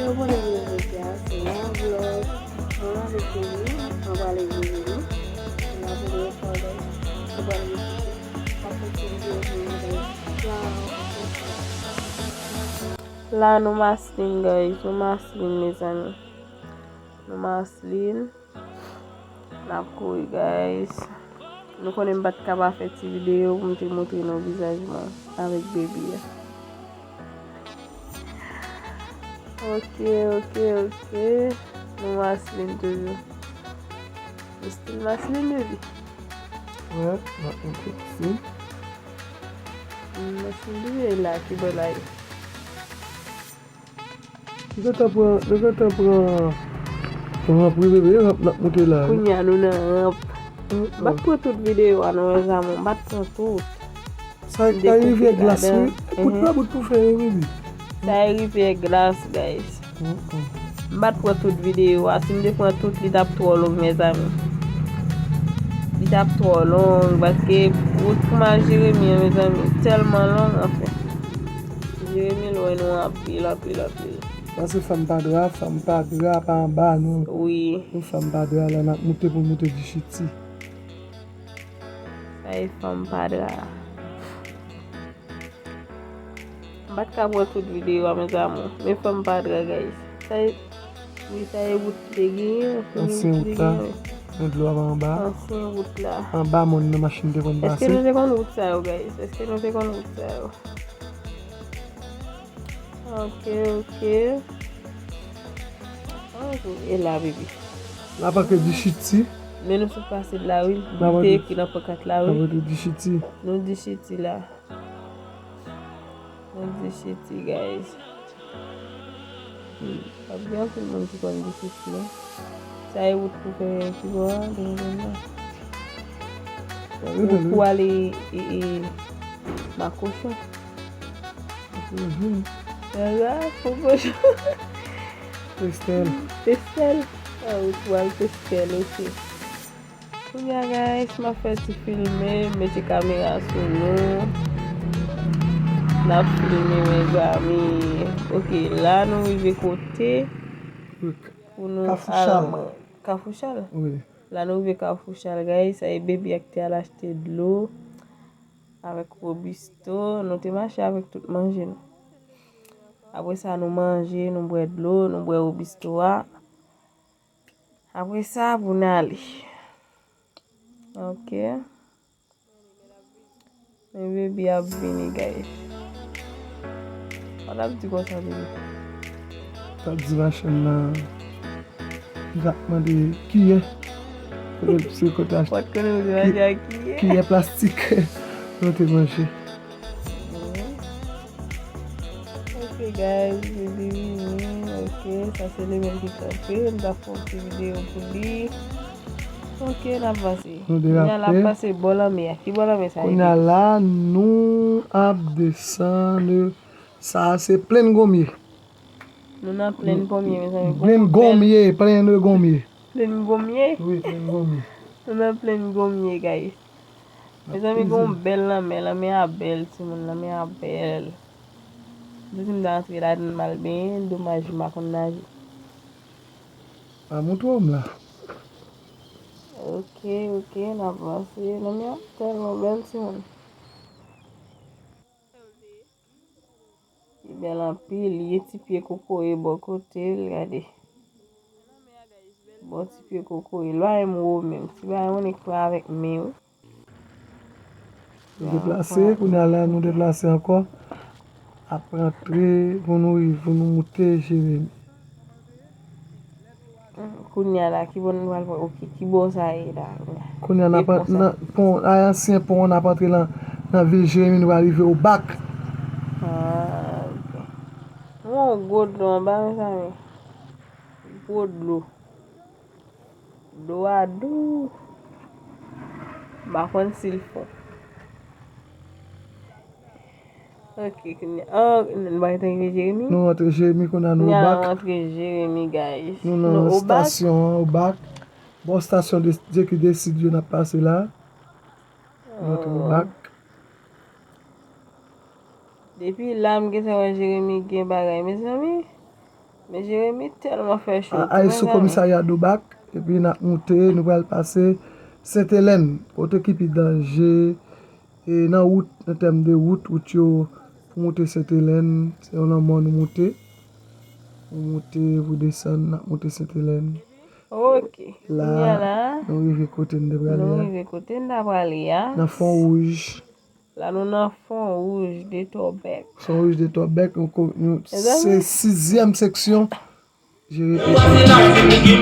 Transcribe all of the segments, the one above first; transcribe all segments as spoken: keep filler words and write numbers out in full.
Yo konnen videyo jodi a se yon vlog. Mwen avèk Deni, mwen prale jere nou. Mwen avèk Rekorday, mwen prale jere nou. Mwen fè ti videyo pou nou. Ciao. La nou maslin, guys. Nou maslin, mezanmi. Nou maslin. N ap kouri, guys. Nou konnen m pa t ka pa fè ti videyo pou m te montre nou vizaj mwen avèk baby a. Ok, ok, ok. Nou maslin toujou. Nou still maslin, baby? Wè, m ap montre w si. Mm, maslin toujou e la, ki bò la ye? Yo gentan pran, yo gentan pran ranp wi, bebe, ranp n ap monte la wi. Kounye a nou nan ranp. M pa t pran tout videyo a non, mezanmi, m pa t pran tout. Sa, sa e rivyè glas wi. Bout pa bout pou fè yo, bebe. Sa e rivyè glas, guys. M pa t pran tout videyo a. Si m te pran tout, li t ap twò long, mezanmi. Li t ap twò long, paske wout pou m al Jeremi an, mezanmi, tèlman long, anfen. Jeremi lwen nou anpil, anpil, anpil. Paske fanm pa dra, fanm pa dra pa anba, non. Wi. Nou fanm pa dra la, n ap moute pou moute di chiti. Sa e fanm pa dra. M pa t ka pran tout videyo a, mes amours. Men fanm pa dra, guys. Sa e, wi, sa e wout ki te genyen. Ansyen wout la. Men dlo ap anba. Ansyen wout la. Anba mòn nan machin te konn pase. Èske nou te konn wout sa yo, guys? Èske nou te konn wout sa yo? Ok, ok. E la, bebe. La pa ke di chiti. Men nou sot pase la, wi. Li te ekri nan pankat la, wi. La pa ke di chiti. Nou di chiti la. Nou di chiti, guys. Hmm. Pa gen anpil moun ki konn di chiti, non. Sa e wout pou fè ki bò a, gen moun nan. Ou pou ale e, e, Makochon. Rara, Kokochon. Pestèl. Pestèl. Ah, ou pou al Pestèl, ok. Kounye a, guys, m ap fè ti filme, mete kamera sou nou. N ap filme, mezanmi. Ok, la nou rive kote pou nou al Kafou Chal. Kafou Chal? Wi. La nou rive Kafou Chal, guys. Sa e baby a ki te al achte dlo avèk Robusto. Nou te mache avèk tout manje nou. Apre sa, nou manje, nou bwè dlo, nou bwè Robusto a. Apre sa, pou n ale. Ok. Men baby ap vini, guys. Sa l ap di konsa, baby? Sa l ap di machann nan. Li t ap mande kiyè. Kote se kote achte. Ou pa t konnen ou te manje ak kiyè? Kiyè plastik. Nou te manje. Ok, guys, baby vini. Ok, sa se li menm ki kanpe. M t ap fè yon ti videyo pou li. Ok, n ap vanse. Nou derape. Kounye a l ap pase bò lanmè a. Ki bò lanmè sa ye? Kounye a la, nou ap desann. Sa a se Plenn Gonmye. Nou nan Plenn Gonmye, mezanmi. Plenn Gonmye, Plenn Gonmye. Plenn Gonmye? Wi, Plenn Gonmye. Nou nan Plenn Gonmye, guys. Mezanmi, gen yon bèl lanmè, lanmè a bèl, timoun, lanmè a bèl. Depi m ta antre ladan l, m al benyen, domaj m pa konn naje. Pa montre w m la. Ok, ok, n ap vanse. Lanmè a tèlman bèl, timoun. Li bèl anpil, li gen ti pye kokoye bò kote l, gade. Bon ti pye kokoye. Lwa m wo menm. Ti bagay ou nèk pran avèk men wi. Nou deplase, kounye a la, nou deplase ankò. Ap rantre pou nou rive, pou nou moute Jeremi. Kounye a la, ki bò nou pral pran? Ok, ki bò sa ye la? Kounye a, n ap nan pon, a, ansyen pon an, n ap antre nan, nan vil Jeremi, nou pral rive Obak. Ah, ok. Nou wè yon gwo dlo anba, mezanmi. Gwo dlo. Dlo a dou. M pa konn si l fon. Ok, kounye a, oh, nou pa gentan rive Jeremi? Nou rantre Jeremi, kounye a nou Obak. Kounye a nou rantre Jeremi, guys. Nou nan estasyon an, Obak. Bò estasyon de, Dye ki deside yo n ap pase la. Nou rantre Obak. Depi la, m gentan wè Jeremi gen bagay, mezanmi. Men Jeremi tèlman fè cho. A, ay sou komisarya Dobak, epi n ap moute, nou pral pase Sentelèn, kote ki pi danje, e nan wout, nan tèm de wout, wout yo pou moute Sentelèn, se yon lanmò nou moute. Pou moute, pou desann, n ap moute Sentelèn. Ok. La, nou rive kote n te prale a. Nou rive kote n ta prale a. Nan Fon Wouj. La nou nan Fon Wouj de Tòbèk. Fon Wouj de Tòbèk, nou, se sizyèm seksyon. Je répète.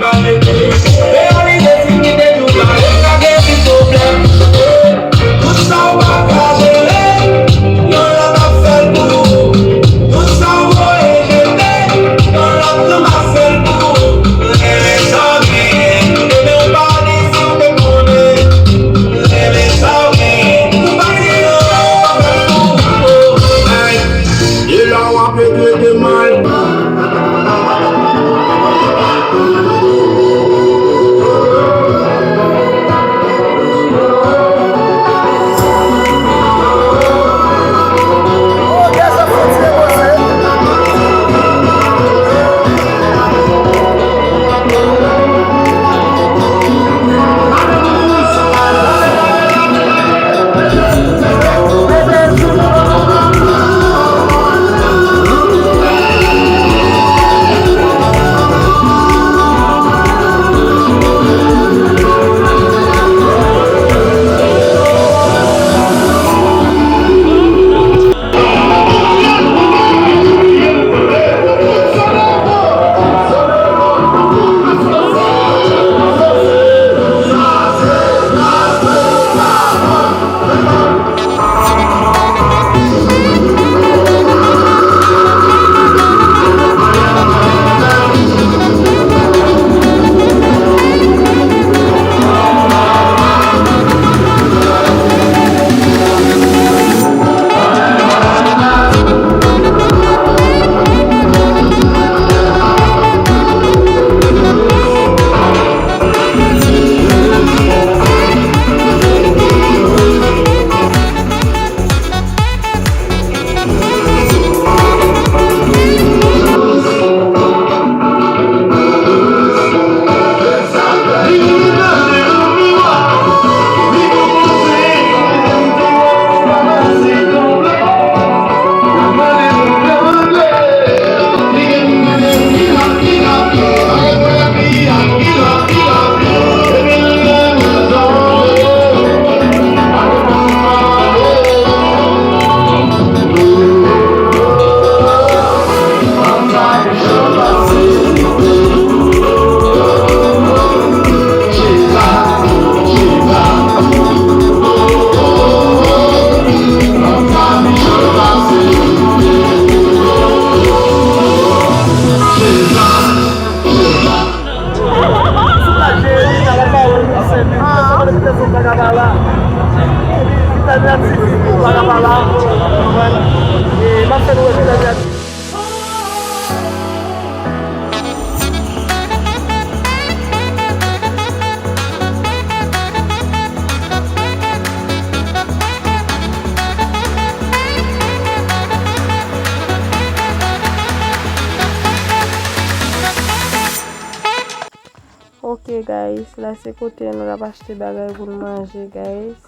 Ok guys, la se kote nou t ap achte bagay pou nou manje, guys.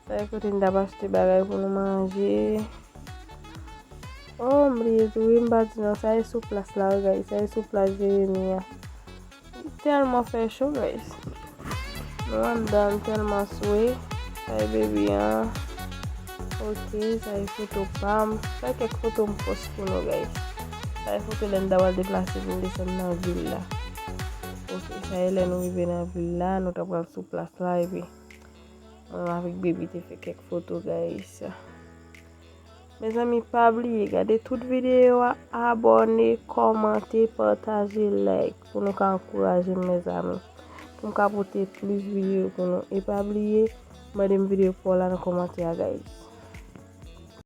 Sa se kote nou t ap achte bagay pou nou manje. Oh, m bliye tou, wi, m pa di non, sa e sou plas la, wi, guys, sa e sou plas Jeremi a. Li tèlman fè cho, guys. Nou anndan, m tèlman swe. Sa e baby an. Ok, sa e foto pa m. Fè kèk foto m pòs pou nou, guys. Sa e foto lè n ta pral deplase pou n desann nan vil la. Ok, sa e lè nou rive nan vil la, nou ta pral sou plas la, epi mwen avèk baby te fè kèk foto, guys. Mezanmi, pa bliye gade tout videyo a, abòne, kòmante, pataje, like pou nou ka ankouraje m, mezanmi. Pou m ka pote plis videyo pou nou. E pa bliye, mande m videyo pa w la nan kòmantè a, guys.